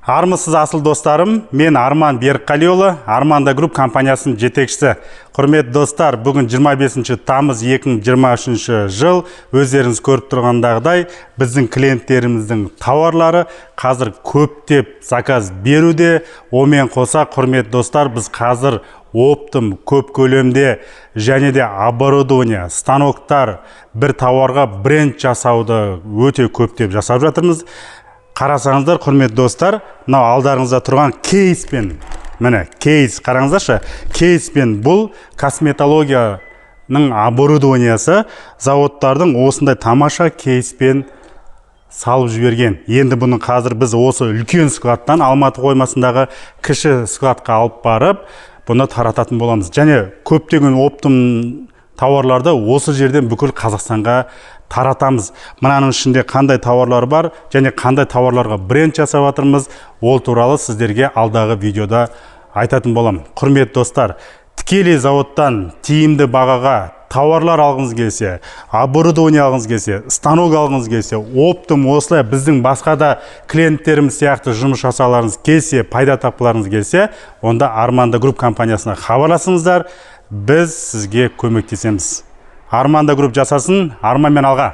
Армысыз, асыл достарым! Мен Арман Берікқалиұлы, Арманда Групп компаниясының жетекшісі. Құрметті достар, бүгін 25 тамыз 2023 жыл. Өздеріңіз көріп тұрғандағыдай, біздің клиенттеріміздің тауарлары қазір көптеп заказ беруде. Онымен қоса, құрметті достар, біз қазір оптом көп көлемде және де оборудование, станоктар, бір тауарға бренд жасауды өте көптеп жасап жатырмыз. Қарасаңыздар, құрметті достар, мынау алдарыңызда тұрған кейспен, міне, кейс, қараңыздаршы, кейспен бұл косметологияның оборудованиясы. Заводтардың осындай тамаша кейспен салып жіберген. Енді бұны қазір біз осы үлкен складтан Алматы қоймасындағы кіші складқа алып барып, бұны тарататын боламыз және көптеген оптом тауарларды осы жерден бүкіл Қазақстанға таратамыз. Мынаның ішінде қандай тауарлар бар және қандай тауарларға бренд жасап жатырмыз, ол туралы сіздерге алдағы видеода айтатын боламын. Құрметті достар, тікелей заводтан тиімді бағаға тауарлар алғыңыз келсе, оборудование алғыңыз келсе, станок алғыңыз келсе, оптом осылай біздің басқа да клиенттеріміз сияқты жұмыс жасағыларыңыз келсе, пайда тапқыларыңыз келсе, онда Арманда Групп компаниясына хабарласыңыздар, біз сізге көмектесеміз. Арманда Групп жасасын, арманмен алға!